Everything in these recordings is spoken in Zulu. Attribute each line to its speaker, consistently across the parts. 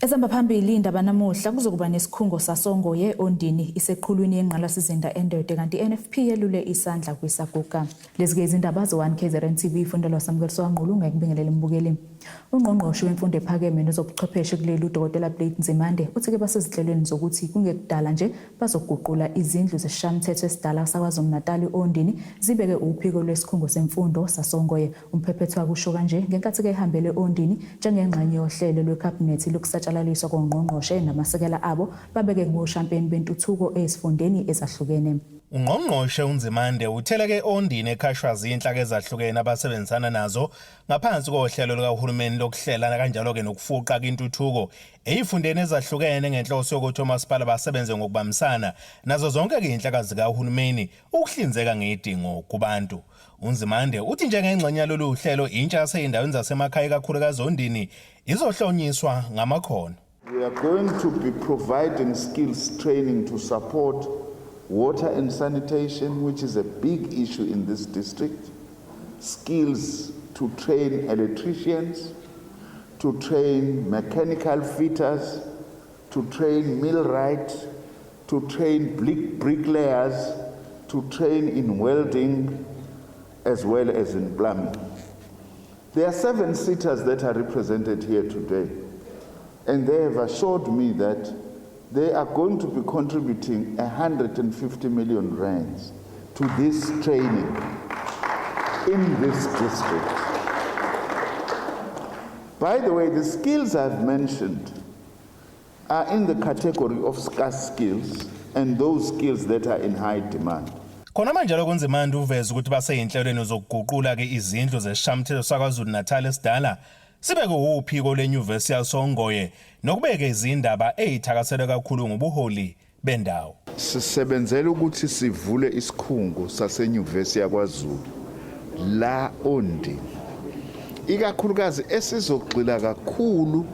Speaker 1: Ezihamba phambili indaba namuhla kuzokuba nesikhungo sasongoye Ondini iseqhulwini yengqalasizinda eNdwedwe kanti i-NFP yelule isandla kwiSaguga. Lezi-ke izindaba ze-1 KZN TV ifundelwa Samukeliso kaNgqulu ngekubingelela imbukeli. Ungqongqoshe wemfundo ephakeme nezobuchwepheshe kuleli uDokotela Blade Nzimande uthi-ke basezinhlelweni zokuthi kungekudala nje bazoguqula izindlu zesishayamthetho esidala saKwaZulu-Natal Ondini zibeke uphiko lwesikhungo semfundo sasongoye. Umphephetho wakusho kanje ngenkathi-ke ehambele Ondini njengengxenye yohlelo lwekhabhinethi lokusatshalaliswa kongqongqoshe namasekela abo babeke ngoshampeni bentuthuko ezifundeni ezahlukene.
Speaker 2: Ungqongqoshe uNzimande utheleke Ondini ekhashwa zinhlaka ezahlukene abasebenzisana nazo ngaphansi kohlelo lukahulumeni lokuhlela kanjalo-ke nokufuqa intuthuko ey'fundeni ezahlukene ngenhloso yokuthi omasipala basebenze ngokubambisana nazo zonke-ke iy'nhlaka zikahulumeni ukuhlinzeka ngey'dingo kubantu. UNzimande uthi njengengxenye yalolu hlelo intsha yasey'ndaweni zasemakhaya ikakhulukazi Ondini izohlonyiswa ngamakhono.
Speaker 3: We are going to be providing skills training to support water and sanitation, which is a big issue in this district, skills to train electricians, to train mechanical fitters, to train millwrights, to train bricklayers, to train in welding as well as in plumbing. There are 7 SETAs that are represented here today, and they have assured me that they are going to be contributing 150 million rands to this training in this district. By the way, the skills I've mentioned are in the category of scarce skills and those skills that are in high demand.
Speaker 2: Khona manje lokho Nzimande uveza ukuthi baseyinhlelweni zokuguqula ke izindlu zesishamthetho saKwaZulu Natal esidala sibe kuwuphiko lenyuvesi yasoNgoye nokubeke izindaba ezithakaselwe kakhulu ngobuholi bendawo.
Speaker 3: Sisebenzela ukuthi sivule isikhungo sasenyuvesi yakwaZulu la Ondini, ikakhulukazi esizogxila kakhulu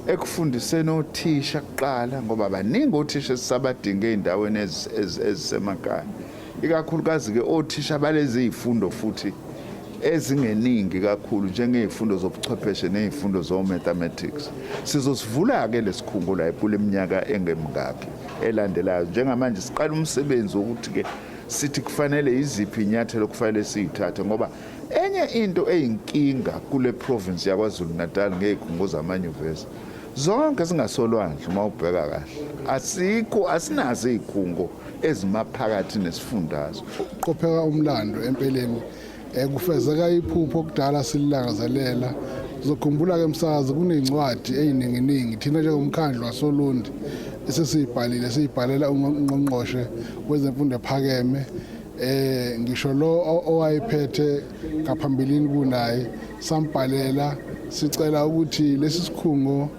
Speaker 3: ekufundiseni othisha kuqala, ngoba baningi othisha esisabadinga ey'ndaweni ezisemakhaya, ikakhulukazi-ke othisha balezi y'fundo futhi ezingeningi kakhulu njengey'fundo zobuchwepheshe ney'fundo zo-mathematics. Sizosivula-ke lesikhungo la kule minyaka engemingakhi elandelayo. Njengamanje siqala umsebenzi wokuthi-ke sithi kufanele yiziphi inyathelo kufanele siyithathe, ngoba enye into eyinkinga kule province yaKwaZulu Natal ngey'khungo zamanyuvesi zonke zingasolwandle. Uma ubheka kahle, asikho, asinazo iy'khungo ezimaphakathi nesifundazwe.
Speaker 4: Qopheka umlando empeleni, kufezeka iphupho okudala sililangazelela. Uzokhumbula-ke msakazi, kunezincwadi ey'ninginingi thina njengomkhandlu wasoLundi esesiyibhalile, siyibhalela ungqongqoshe wezemfundo ephakeme, ngisho lo owayephethe ngaphambilini kunaye sambhalela sicela ukuthi lesi sikhungo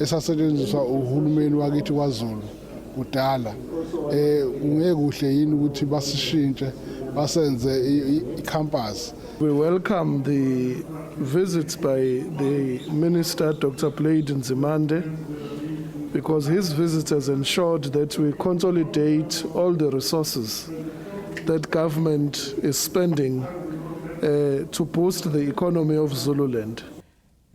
Speaker 4: esasetshenziswa uhulumeni wakithi kwaZulu kudala, kungekuhle yini ukuthi basishintshe basenze i-campus.
Speaker 5: We welcome the visits by the Minister, Dr. Blade Nzimande, because his visit has ensured that we consolidate all the resources that government is spending to boost the economy of Zululand.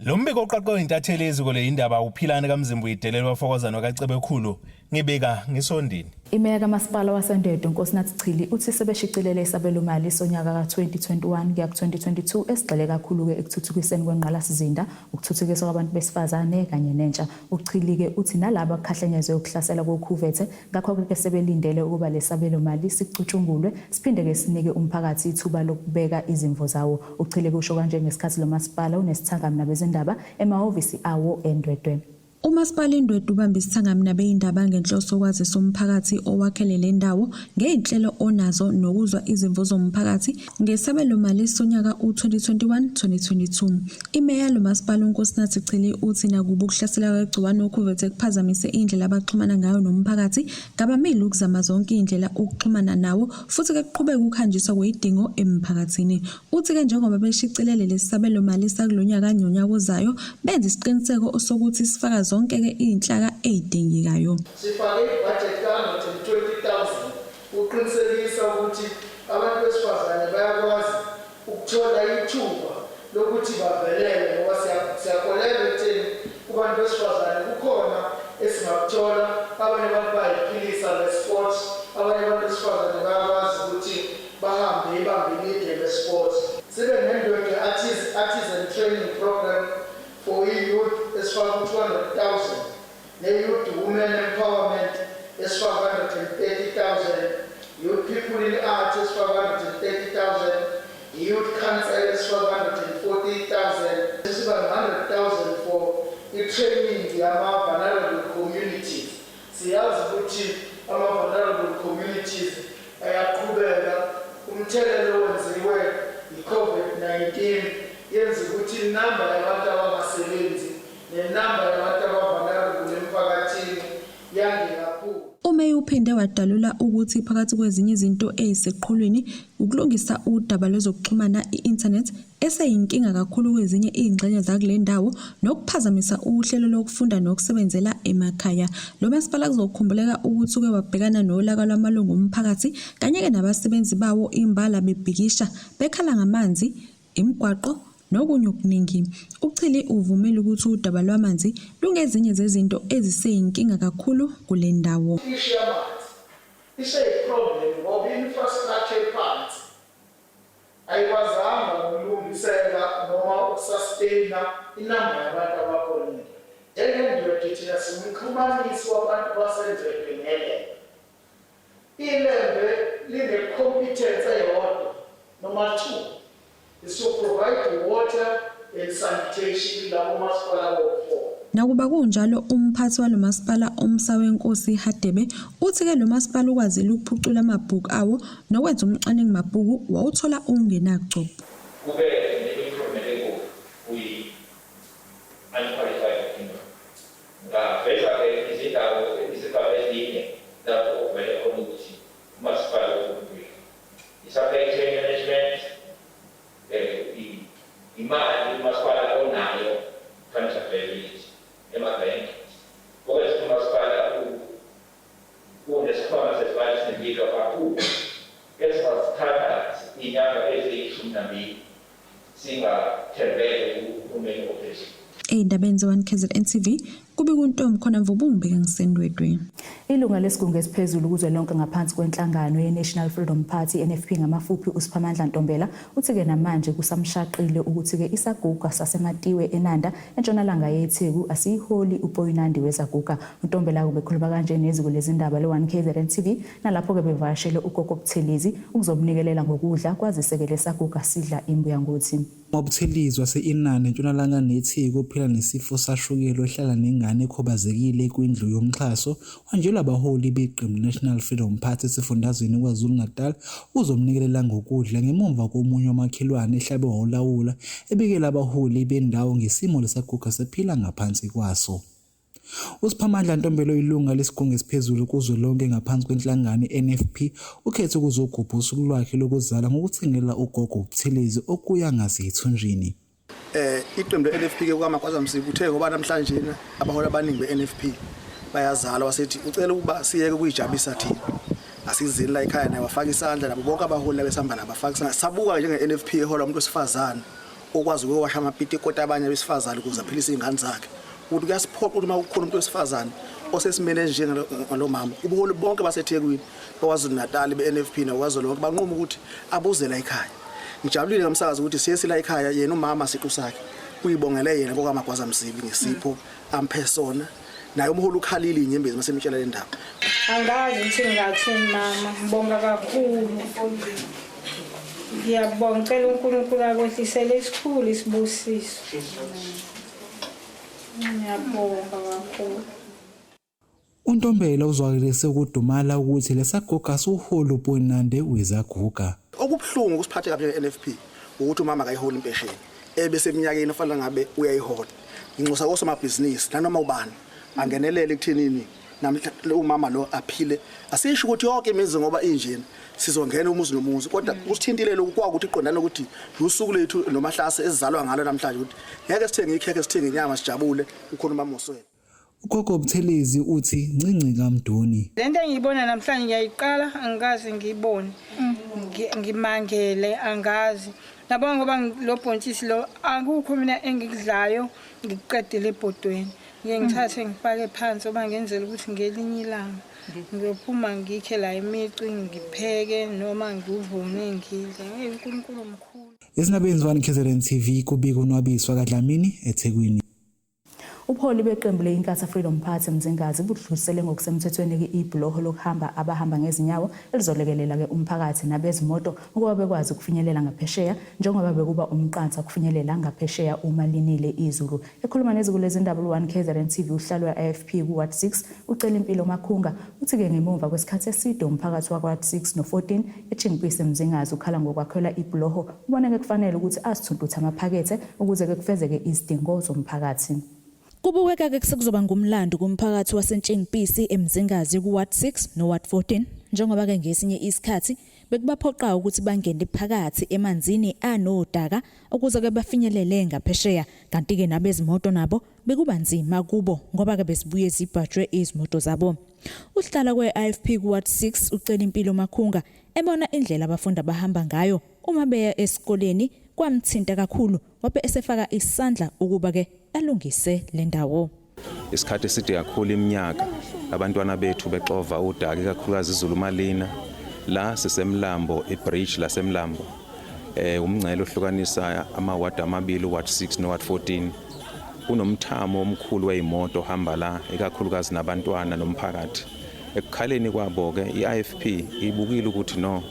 Speaker 2: Lo mbiko oqaqwe intatheli yeziko leyindaba uPhilane kaMzimba uyidelelwa wafokozana kaCebekhulu ngibika ngisondini.
Speaker 1: Imeya kamasipala waseNdwedwe Nkosinathi Chili uthi sebeshicilele isabelomali sonyaka ka-2021 kuya ku-2022 esigxile kakhulu-ke ekuthuthukiseni kwengqalasizinda, ukuthuthukiswa kwabantu besifazane kanye nentsha. UChili-ke uthi nalabo akukhahlenyezwe ukuhlasela kokhuvethe, ngakho-ke sebelindele ukuba lesabelomali sicutshungulwe siphinde-ke sinike umphakathi ithuba lokubeka izimvo zawo. UChili kusho kanje ngesikhathi lo masipala unesithangami nabezindaba emahhovisi awo eNdwedwe.
Speaker 6: Umasipala iNdwedwe ubambe isithangami nabeyindaba ngenhloso yokwazisa umphakathi owakhele le ndawo ngey'nhlelo onazo nokuzwa izimvo zomphakathi ngesabelomali sonyaka u-2021-2022. Imeya lo masipala uNkosinathi Chili uthi nakuba ukuhlasela kwegciwane ukhuvethe kuphazamise indlela abaxhumana ngayo nomphakathi, kabamile ukuzama zonke iy'ndlela ukuxhumana nawo futhi-ke kuqhubeka ukuhanjiswa kwey'dingo emphakathini. Uthi-ke njengoba beshicilele lesi sabelomali sakulo nyaka nonyaka ozayo, benza isiqiniseko sokuthi sifaka zonke-ke iy'nhlaka ey'dingekayo.
Speaker 7: Sifake ibhajethi ka-120 000 ukuqinisekisa ukuthi abantu besifazane bayakwazi ukuthola ithuba lokuthi bavelele, ngoba siyakholelwa ekutheni kubantu besifazane kukhona esi-200,000 ne-Youth Women Empowerment esi-530,000, Youth People in Arts esi-530,000, Youth Council esi-540,000, siba 100,000 for i-training yama-vulnerable communities. Siyazi ukuthi ama-vulnerable communities ayaqhubeka, umthelelo owenziwe i-COVID-19 yenza ukuthi inamba yabantu abangasebenzi nenamba yabantu aba-vulnerable emphakathini yande kakhulu.
Speaker 6: UMeya uphinde wadalula ukuthi phakathi kwezinye izinto eziseqhulwini ukulungisa udaba lwezokuxhumana i-internet eseyinkinga kakhulu kwezinye izingxenye zakule ndawo nokuphazamisa uhlelo lokufunda nokusebenzela emakhaya. Lo masipala kuzokhumbuleka ukuthi uke wabhekana nolaka lwamalungu omphakathi kanye-ke nabasebenzi bawo imbala bebhikisha bekhala ngamanzi, imigwaqo nokunye okuningi. UChili uvumile ukuthi udaba lwamanzi lungezinye zezinto eziseyinkinga kakhulu kule ndawo.
Speaker 7: Issue yamanzi iseyi-problem ngoba i-infrastructure ephansi ayikwazanga ukulungiseka noma ukusustaina inamba yabantu abakhona. NjengeNdwedwe thina singumxhumanisi wabantu baseNdwedwe neLembe. ILembe line-competence eyodwa noma two, is to provide water and sanitation labo masipala bowu-four.
Speaker 6: Nakuba kunjalo, umphathi walo masipala uMsawenkosi Hadebe uthi-ke lo masipala ukwazile ukuphucula amabhuku awo nokwenza umcwaningi mabhuku wawuthola ungenagcobho.
Speaker 8: Kube ne-improvement enkulu kwi-unqualified opinion. Ngaveza-ke izindawo, izigaba ezine lapho okuvele khona ukuthi umasipala uphucukile: i-supply chain management, imali umasipala onayo, financial availability emabhenki, okwenza ukuthi umasipala unesikhwama sezimali esinempilo kakhulu esingasithatha iy'nyanga eziyi-12 singathembele kuhulumeni ophezulu.
Speaker 6: Ey'ndabeni ze-1 KZN TV, kubika uNtombi khona Mvubu, ngibika ngiseNdwedwe.
Speaker 1: Ilunga lesigungu esiphezulu kuzwelonke ngaphansi kwenhlangano ye-National Freedom Party, NFP ngamafuphi, uSiphamandla Ntombela, uthi-ke namanje kusamshaqile ukuthi-ke isaguga saseMatiwe eNanda entshonalanga yeTheku asiyiholi uPoyinandi wezaguga. UNtombela ubekhuluma kanje neziko lezindaba le-1 KZN TV nalapho-ke bevakashele uGogo Buthelezi ukuzomnikelela ngokudla, kwazise-ke lesaguga sidla imbuya ngothi.
Speaker 9: UButhelezi wase-Inanda entshonalanga neTheku ophila nesifo sashukela ohlala nengane ekhubazekile kwindlu yomxhaso wanjelwa abaholi beqembu National Freedom Party esifundazweni KwaZulu-Natal uzomnikelela ngokudla ngemuva komunye wamakhelwane ehlabe wawulawula ebikela abaholi bendawo ngesimo lesaguga sephila ngaphansi kwaso. USiphamandla Ntombela oyilunga lesigungu esiphezulu kuzwelonke ngaphansi kwenhlangano i-NFP ukhethe ukuzogubha usuku lwakhe lokuzalwa ngokuthengela ugogo uButhelezi okuya ngasethunjini.
Speaker 10: Iqembu le-NFP ke kwaMagwaza Msibi uthe ngoba namhlanje abaholi abaningi be-NFP bayazalwa, wasethi ucela ukuba siyeke ukuyijabulisa thina, asizeni la ekhaya. Naye wafaka isandla, nabo bonke abaholi labesihamba nabo bafaka isandla. Sabuka njenge-NFP ehola umuntu wesifazane okwazi ukuyowasha amapitikoti abanye abesifazane ukuze aphilise iy'ngane zakhe, ukuthi kuyasiphoqa ukuthi uma kukhona umuntu wesifazane osesimeni esinjengalo mama, ubuholi bonke baseThekwini, bakwaZulu Natal be-NFP nakwazulu lonke banquma ukuthi abuze la ekhaya. Ngijabulile ngomsakazi ukuthi siye sila ekhaya, yena umama siqu sakhe uyibongele yena kokaMagwaza Msibi ngesipho amphe sona. Naye umholi ukhalile inyembezi masemtshela le ndaba.
Speaker 11: Angazi ukuthi ngingathini mama, ngibonga kakhulu. Ngiyabonga, ngicela uNkulunkulu akwehlisele isikhulu isibusiso. Ngiyabonga kakhulu.
Speaker 9: UNtombela uzwakalise ukudumala ukuthi lesaguga siwuholi uPoyinande wezaguga.
Speaker 10: Okubuhlungu kusiphathe kabi njenge-NFP ukuthi umama akayiholi impesheni ebeseminyakeni ofanele ngabe uyayihola. Nginxusa kosomabhizinisi nanoma ubani angenelele ekuthenini namhla umama lo aphile. Asisho ukuthi yonke imizi ngoba injena sizongena umuzi nomuzi, kodwa kusithintile lokhu kwakuthi iqondana ukuthi usuku lethu nomahlase esizalwa ngalo namhlanje, ukuthi ngeke sithenge ikhekhe, sithenge inyama, sijabule ukhona umama oswele.
Speaker 9: Ugogo Buthelezi uthi ncinci kaMdoni.
Speaker 11: Lento engiyibona namhlanje ngiyayiqala, angikaze ngiyibone. Ngimangele, angazi. Nabona ngoba lo bhontshisi lo akukho mina engikudlayo ngikuqedele ebhodweni. Ngiye ngithathe ngifake phansi oba ngenzela ukuthi ngelinye ilanga ngiyophuma ngikhe la imici ngipheke noma ngivune ngidle. Hey, uNkulunkulu mkhulu.
Speaker 9: Ezindabeni zone KZN TV kubika uNwabiswa kaDlamini eThekwini.
Speaker 1: Ubuholi beqembu le-Inkatha Freedom Party eMzingazi budlulisele ngokusemthethweni-ke ibhuloho lokuhamba abahamba ngezinyawo elizolekelela-ke umphakathi nabezimoto ukuba bekwazi ukufinyelela ngaphesheya njengoba bekuba umqansa ukufinyelela ngaphesheya uma linile izulu. Ekhuluma neziko lezindaba u-1 KZN TV uhlalo we-IFP ku-Ward 6 uCelimpilo Makhunga uthi-ke ngemuva kwesikhathi eside umphakathi wakwa-Ward 6 no-14 eChingipisi eMzingazi ukhala ngokwakhelwa ibhuloho uboneke kufanele ukuthi azithuntuthe amaphakethe ukuze-ke kufezeke izidingo zomphakathi. Kubukeka-ke sekuzoba ngumlando kumphakathi waseNtshingipisi eMzingazi ku-Ward 6 no-Ward 14 njengoba-ke ngesinye isikhathi bekubaphoqa ukuthi bangene phakathi emanzini anodaka ukuze-ke bafinyelele ngaphesheya kanti-ke nabezimoto nabo bekuba nzima kubo ngoba-ke bezibuye zibhajwe izimoto zabo. Uhlala kwe-IFP ku-Ward 6 uCelimpilo Makhunga ebona indlela abafundi abahamba ngayo uma beya esikoleni kwamthinta kakhulu wabe esefaka isandla ukuba-ke alungise le ndawo.
Speaker 12: Isikhathi eside kakhulu iminyaka abantwana bethu bexova udaka ikakhulukazi izulu malina la sisemlambo ibridge lasemlambo eh umngcele ohlukanisa amaward amabili ward 6 no ward 14 kunomthamo omkhulu wezimoto hamba la ikakhulukazi nabantwana nomphakathi ekukhaleni kwabo ke iIFP ibukile ukuthi no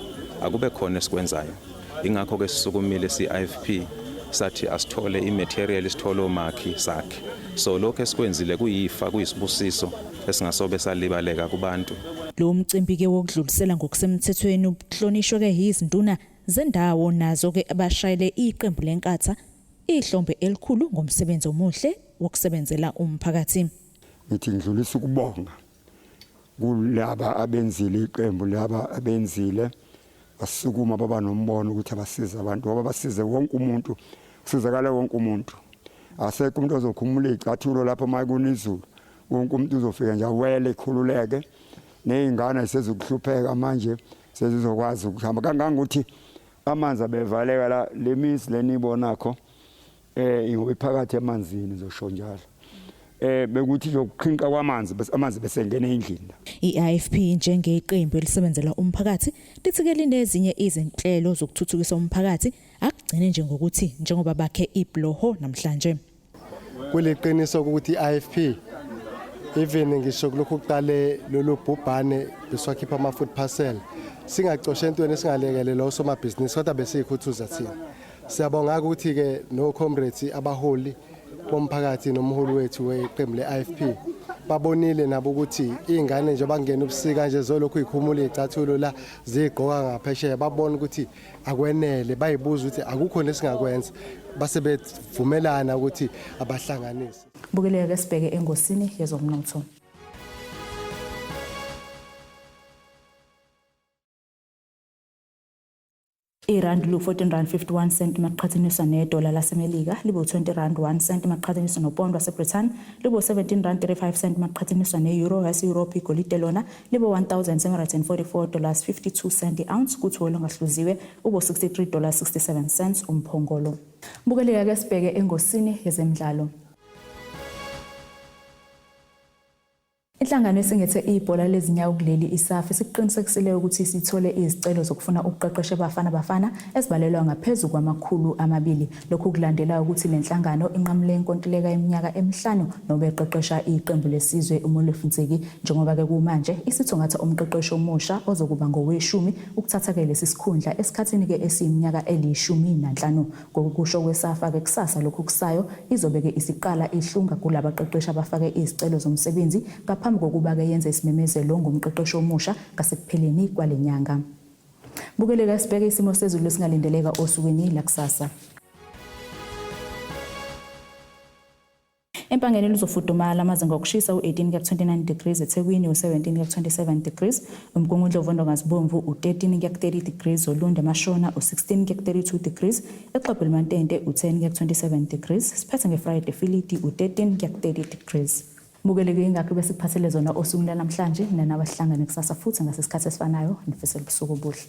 Speaker 12: akube khona esikwenzayo ingakho ke sisukumile si-IFP sathi asithole i-material sithole omakhi sakhe so lokho esikwenzile kuyifa kuyisibusiso esingasobe salibaleka kubantu.
Speaker 1: Lo mcimbi-ke wokudlulisela ngokusemthethweni ubuhlonishwe-ke yizinduna zendawo nazo-ke abashayele iqembu leNkatha ihlombe elikhulu ngomsebenzi omuhle wokusebenzela umphakathi.
Speaker 13: Ngithi ngidlulisa ukubonga kulaba abenzile iqembu laba abenzile basukuma baba nombono ukuthi abasize abantu ngoba basize wonke umuntu kusizakala wonke umuntu asekho umuntu ozokhumula iy'cathulo lapho uma kuna izulu wonke umuntu uzofika nje awele ekhululeke ney'ngane sezukuhlupheka manje sezizokwazi ukuhamba kangangokuthi amanzi abevaleka la le mizi leniyibonakho eh ingoba iphakathi emanzini zosho njalo eh bekuthi nje ukuqhinqa kwamanzi bese amanzi bese ngena endlini la.
Speaker 1: I-IFP njengeqembu elisebenzela umphakathi lithi ke linezinye izinhlelo zokuthuthukisa umphakathi akugcini nje ngokuthi njengoba bakhe ibhuloho namhlanje.
Speaker 14: Kuliqiniso ukuthi i-IFP even ngisho kulokhu kuqale lolu bhubhane besiwakhipha ama-food parcel singacoshe entweni singalekelela osomabhizinisi kodwa besiyikhuthuza thina. Siyabonga ukuthi-ke no-comrades abaholi bomphakathi nomholi wethu weqembu le-IFP babonile nabo ukuthi iy'ngane njengoba kungena ubusika nje zolokhu y'khumula iy'cathulo la ziy'gqoka ngaphesheya babona ukuthi akwenele bayibuza ukuthi akukho nesingakwenza base bevumelana ukuthi abahlanganise.
Speaker 1: Bukeleke sibheke engosini yezomnotho. Irandi lu-14 rand 51 cent maqhathaniswa nedola laseMelika libu-20 rand 1 cent maqhathaniswa nopondo waseBrithani libu-17 rand 35 cent maqhathaniswa ne-euro yase-Europe. Igolide lona libu-1744 dollars 52 cent i-ounce kuthi olungahluziwe ubu-63 dollars 67 cents umphongolo. Bukeleka ke sibheke engosini yezemidlalo. Inhlangano esingethe ibhola lezinyawo kuleli iSAFA isikuqinisekisile ukuthi sithole izicelo zokufuna ukuqeqesha Bafana Bafana ezibalelwa ngaphezu kwama-200. Lokhu kulandela ukuthi le nhlangano inqamule inkontileka yeminyaka emihlanu nobeqeqesha iqembu lesizwe uMolefi Ntseki njengoba-ke kumanje isithungatha umqeqeshi omusha ozokuba ngoweshumi ukuthatha-ke lesi sikhundla esikhathini-ke esiyiminyaka eli-15. Ngokusho kweSAFA-ke kusasa lokhu kusayo izobe-ke isiqala ihlunga kulabaqeqeshi abafake izicelo zomsebenzi ngaphambi kokuba-ke yenze isimemezelo ngomqeqeshi omusha ngasekupheleni kwale nyanga. Bukeleka sibheke isimo sezulu esingalindeleka osukwini lakusasa. Empangeni luzofudumala amazinga okushisa u-18 kuya ku-29 degrees, eThekwini u-17 kuya ku-27 degrees, uMgungundlovu oNdongazibomvu u-13 kuya ku-30 degrees, Olundi eMashona u-16 kuya ku-32 degrees, eXobho Mantente u-10 kuya ku-27 degrees, siphethe ngeFriday Filidi u-13 kuya ku-30 degrees. Bukeleke ingakho besikuphathele zona osukwini lwanamhlanje, mina nawe sihlangane kusasa futhi ngasesikhathi esifanayo, nifisela ubusuku obuhle.